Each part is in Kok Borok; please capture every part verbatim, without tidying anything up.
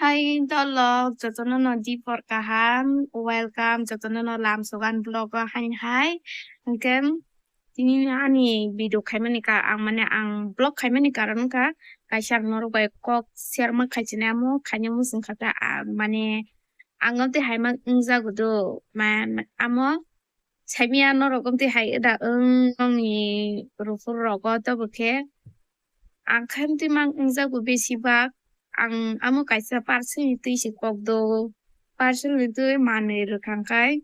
Hai dolok, jotono no dipor kaham, welcome, jotono no lam sogan vlog o hain hai. Hwnkhe tini ani video khaimani ka, ang mane ang vlog khaimani karon wngkha, kaisa ang norok bai kok share ma khaichinai amo khaina muchung kha ta, ah, mane ang o tei hai ma wngjago do, ma-, ma-, amo saimya norok wng tei hai da wng nongni ruphur rogo tobo khe. Ang khe amtwi mang wngjago besibak, ang amo kaisa parcel ni twi se kok do, parcel ni twi manwi rwkha khe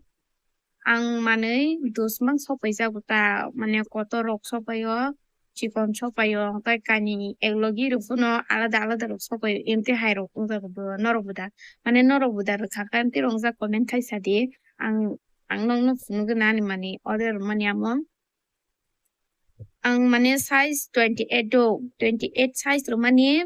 ang manwi dos mang sokpaijago ta, mane kotor rok sokpaio, chikon sokpaio, tei kainwi eklogi rok phano alada alada rok sokpaio, emtwi hai rok wngjago bo norok bo da, mane norok bo da rwkha khe amtwi rok wngjak comment khai sa di, ang ang nokno phunugwi nani mani order rwmani amo. Ang mane size twenty eight do, twenty eight size rwmani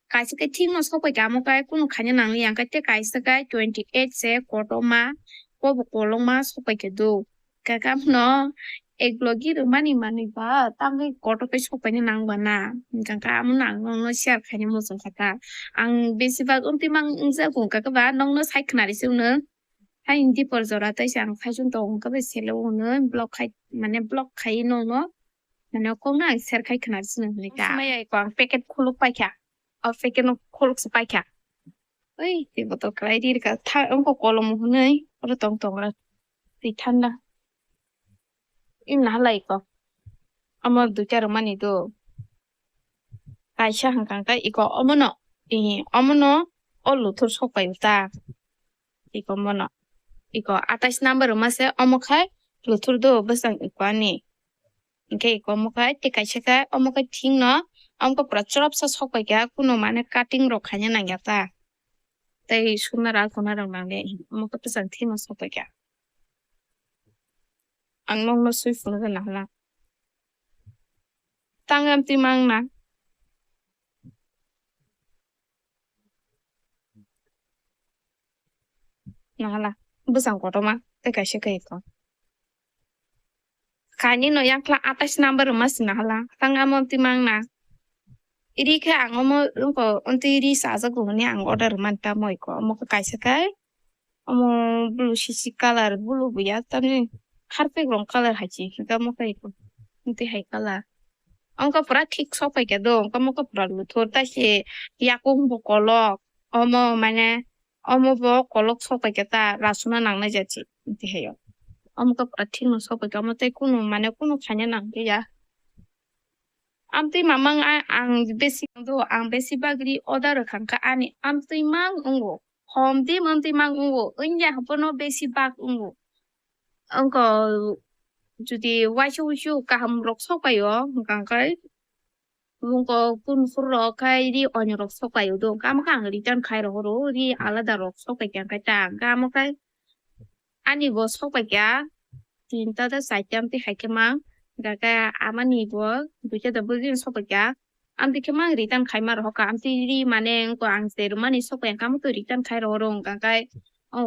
kaisa khe thik no sokpai kha, amo khe kunu khaina nangli ya, hwnkhe tei kaisa khe twenty eight se kotorma, kobo kolokma sokpai khe do. Kaka phano eklogi rwmani manwi ba tangwi kotor khe sokpaina nang ba na, hwnkha khe amo no ang nokno share khaina muchung kha ta. Ang besibak amtwi mang wngjago, hwnkha khe ba nokno sai khwnari se hwno. Hai hindi por jora tei se ang saichung tongo, hwnkhe bai sele o hwnwi block khai, mane block khai nokno, mane kokno ang share khai khna sini hwnwi ta. Maya iko ang packet khuluk paikha, o packet no khuluk se paikha. Oi, tei botol kwlai ri rwkha, tha wngkha kolom hwnwi oro tong tong rw twi thanda. Im nahalai iko. Amo duita rwmani do. Kaisa hwnkha khe iko omono, i, omono o luthor sokpai ta. Iko mono. Iko atais number rwma se omo khai luthor do bwsang iko ani. Hwnkhe iko omo khai tei kaisa khe omo khai thik no omo khe pura chorop sa sokpai kha, kunu mane cutting rok khaina nangya ta. Tei sumna rok kuna rok nang de omo khe bwsang thik no sokpai kha. Ang nokno swi phunukgwi nahala. Tang amtwi mang na. Nahala. Bwsang kotorma tei kaisa khe iko. Kainwi no yakla atais number rwma se nahala. Tang amo amtwi mang na. Iri khe ang omo wngkha, amtwi ri chajago hwnwi ang order rwmani tamo iko. Omo khe kaisa khe. Omo blue sisi colour, blue bo ya, tamni harpek rong colour hai se, hwnkhe omo khe iko, tei hai colour. Omo khe pura thik sokpai kha do, omo khe pura luthor, tei se yakung bo kolok, omo mane, omo bo kolok sokpai kha ta, rasuna nangnai ja se, tei hai o. Omo khe pura thik no sokpai kha, omo tei kunu mane kunu khaina nang ya. Amtwi mamang a-, ang besi do, ang besi bagri order rwkha kha ani amtwi mang wngo. Hom di amtwi mang wngo, wngya hapono besi bak wngo. Wngkha jodi waisa wuisu kaham rok sokpaio, hwnkha khe wngkha kun phuru rok khai ri onyo rok sokpaio do, hwnkha khe ang return khai rohoro, ri alada rok sokpai kha khe ta, hwnkha khe ani bo sokpai kha, tinta da charta amtwi hai khe mang, hwnkha khe amani bo duita da bwgwi sokpai kha, amtwi khe mang return khaima rohor kha, amtwi ri mane wngkha ang je rwmani sokpai kha, amtwi return khai rohoro, hwnkha khe o,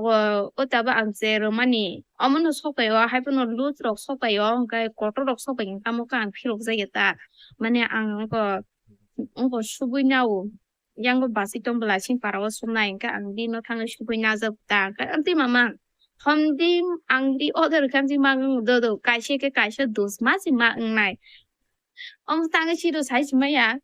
o tabuk ang je rwmani omono sokpai o, hai phano loose rok sokpai o, hwnkha khe kotor rok sokpai kha, tamo khe ang philok jagya ta, mane ang wngkha, wngkha subui nao. Yango basi tong bwla sing para o sumnai hwnkhe ang bini thangwi sugui najak ta hwnkhe amtwi mama hom di ang di order khe amtwi ma wng do do kaisa khe kaisa dos ma si ma wngnai. Omo tangwi siro sai si maya.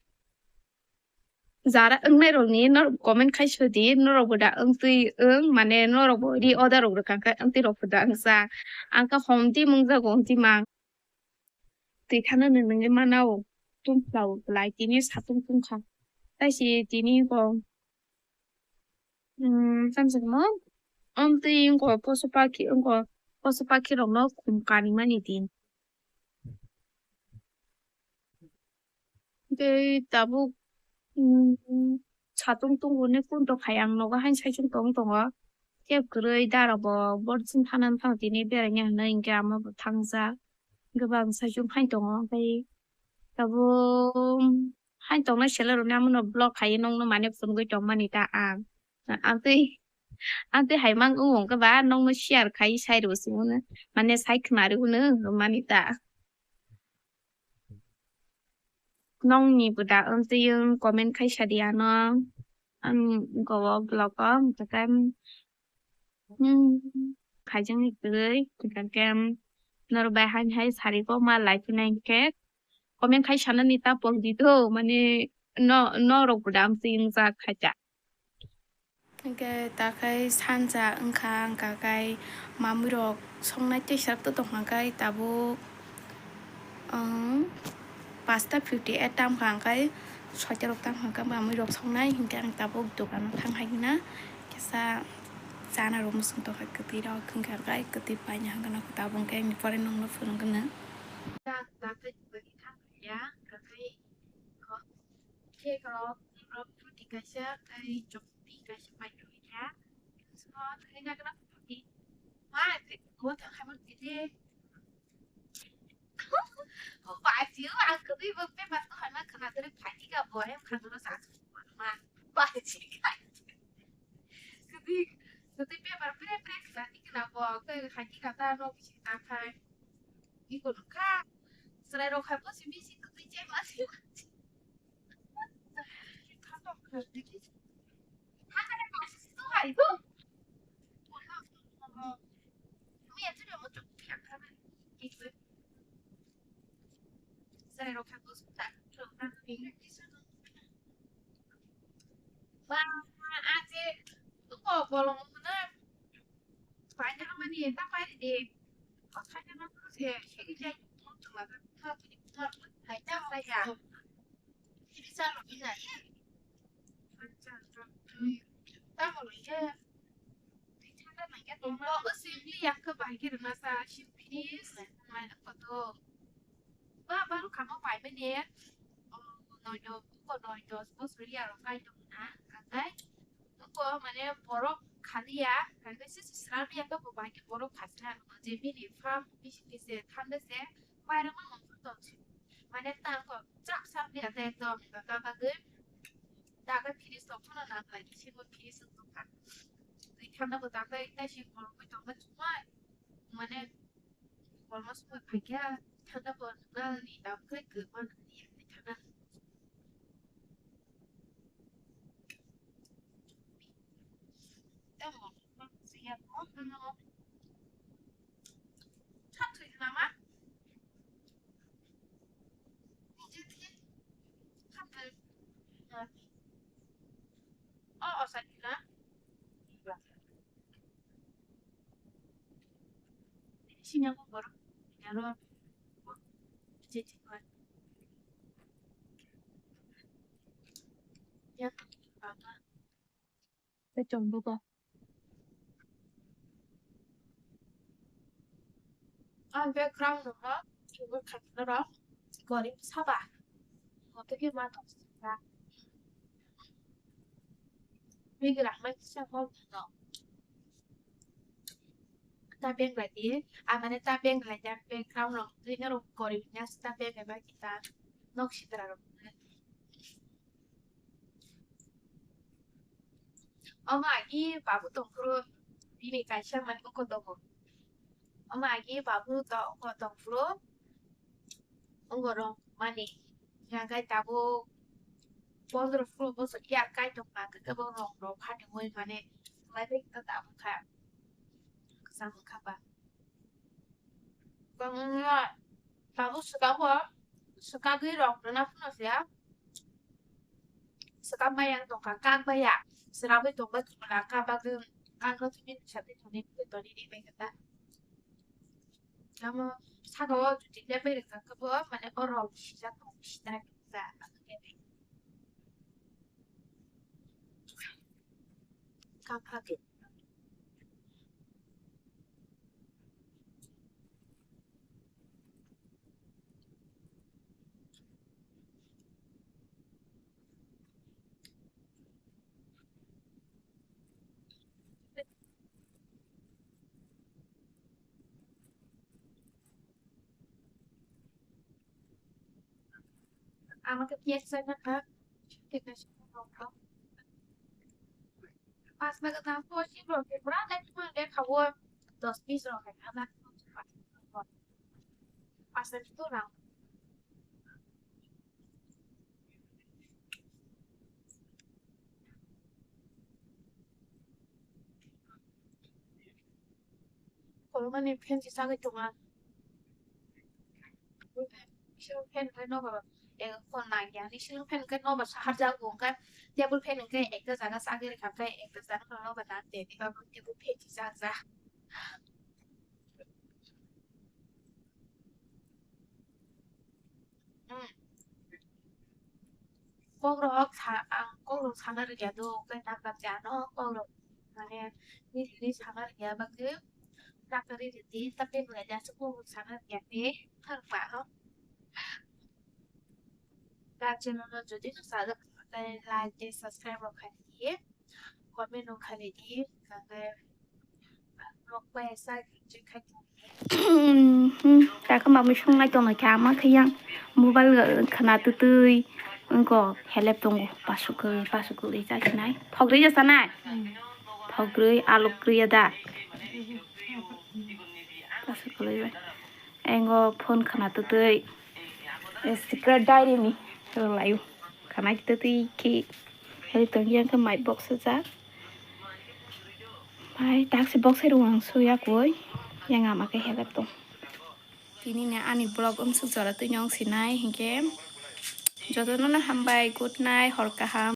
Jara wngnai rokni norok comment khai sodi norok bo da wngtwi wng mane norok bo ri order rok rwkha khe amtwi rok bo da wngsa. Ang khe hom di mung jago amtwi ma. Twi thana nwnwi mana o tum plau lai tini satung tungkha. Taisi tini ko, um, samsakma, om twi wngkha posu pakhi, wngkha posu pakhi rokno khum kanimani din. Tei tabuk, um, satung tongo ne kun tong hai ang nogo haino saichung tong tongo. Khe kwrwi dara bo borjin thana thang tini beraina hinwi hinkhe ama bo thangjak. Hinkhe bo ang saichung hai tongo. Tei tabuk hai tongnai selai rokni amano block hai nongno mane phunugwi tongmani ta ang. Ang tei, ang tei hai mang wng wngkhe ba nongno share khai sai rw simo mane sai khna rw hwnwi mani ta. Nongni bo da amtwi wng comment khai sadi ano. ang go o vlog o, hwnkhe, hmm, khaijak ni kwrwi, hwnkhe, norok bai haini hai sari kok ma lai phinai hwnkhe, comment khai sanani ta pok di do, mane no, norok bo dam si wngjak khacha. Hwnkhe takhai sanja wngkha, wngkha khai mamui rok songnai tei srap to tongkha khai tabuk, um, pasta fifty eight tam kha khai soita rok tam kha mamui rok songnai, hwnkhe ang tabuk dokan o thang hai hwna kisa chana rok muchung tongkha kwtwi rok, hwnkhe khai kwtwi paina hwnkhe tabuk hwnkhe ani pore nongno phunukgwna. Cake rok, rok fruity kaisa, tei chocolate kaisa pai rwkha. So, thwina gana fruity. Ma, mo thang hai mo tete. Ba, jiu, ang kwtwi bo paper ko hai ma khana dere phaidi ga bo, em khana no sa su ma. Ba, ji kai. Kwtwi, kwtwi paper pre pre khana di khana bo, ke hai di kata no bisi ta khai. Iko no kha. Chwrai rok hai bo si bisi kwtwi chai ma. Ba, aje, tuko bolong muna. Paina mani, ta pai de. Paina mani, se, se, se, Ba, ba, rwkha no pai mani, o, noino, buko noino, bosor ya rok kai tong na, katai, buko mane borok khaliya, kaisa se sram ya, to bo bai khe borok khasna, je bini farm bisi khe se thangde se, pairwkma mung tong si, mane tang kok chak chak ya, ekdom, ta, ta, ta, ta, ta, ta, fridge tong phano nang lai, se bo fridge tong kha, twi thangna bo ta, ta, ta, se borok bai tong kha, chumai, mane, Kolma sumui phaikha, thanda bo nani dam khe kwma nani yakni thanda. Tamo, siya mo, ano. Chatwi nama? Nijeti, hamle, nani. O, o, sakina. Sini aku baru nyaro. Cici kan. Ya, apa? Saya coba kok. Ang background rok, keyboard khatna rok, gorip saba. Moto ke ma tong saba. Big rak mai kisa kok no. Ta beng lai di, amane ta beng lai jak background rok, twi norok gorip nya ta beng lai ba kita nok sitra rok. Omo agi babu tongphuru bini kaisa mani oko tongo. Omo agi babu to oko tongphuru oko rong mani. Hingkai tabuk pondro phuru bosor ya kai tongma kebo rong rok phatungwi mane lai bai ta tabuk kha. Kwchang wngkha ba. Kwbangma tabuk swkang bo swkagwi rok rwna phano se swkang maya wng tongkha, kak maya swnamwi tongbai khwna kak bagwi kak no thwngwi nuksa twi thangwi tongwi ri bai kha ta. Tamo saka o juti le bai rwkha khe bo mane o rok sijak tong sita kisa. Kak kha khe. Ama khe piyaj chana kha. Thik ase. Pas baga dam ko si bro ke pura le tu le khawo dos piece rok hai ama. Pas le tu rang. Romani fan si sagwi tonga. Ceiling fan hwnkhe nobar, eh, phone nangya. Ni ceiling fan hwnkhe nobar sahar jago, hwnkhe table fan hwnkhe ekta jaga sagwi rwkha, hwnkhe ekta jaga nobar nang de, table fan si jak jak. Hmm. Kokrok sa-, ang kokrok sana rwya do, khe nakar cha no kokrok, mane, nini sana rwya bagwi nakar rwdi, tapi mane jasa kokrok sana rwya de, thang pa no. Ta channel no jodi no sajak, tai like tei subscribe rok khai di, comment rok khai di, khe Takhe mamwi songnai tongnaikhe ama khe yang mobile khna twtwi wngkok helep tongo pasukgwi pasukgwi chasinai phokri ya sanai phokri alok kriya da pasukgwi engo phone khna twtwi secret diary ni rwlaio khna twtwi khe helep tongya khe mic box swijak. Hai, taksi box hai rung ang suya koi, yang ama khe helep tong. Tini ni ani vlog umsuk jora twi nong sinai hinkhe jotono no hambai, good night, hor kaham.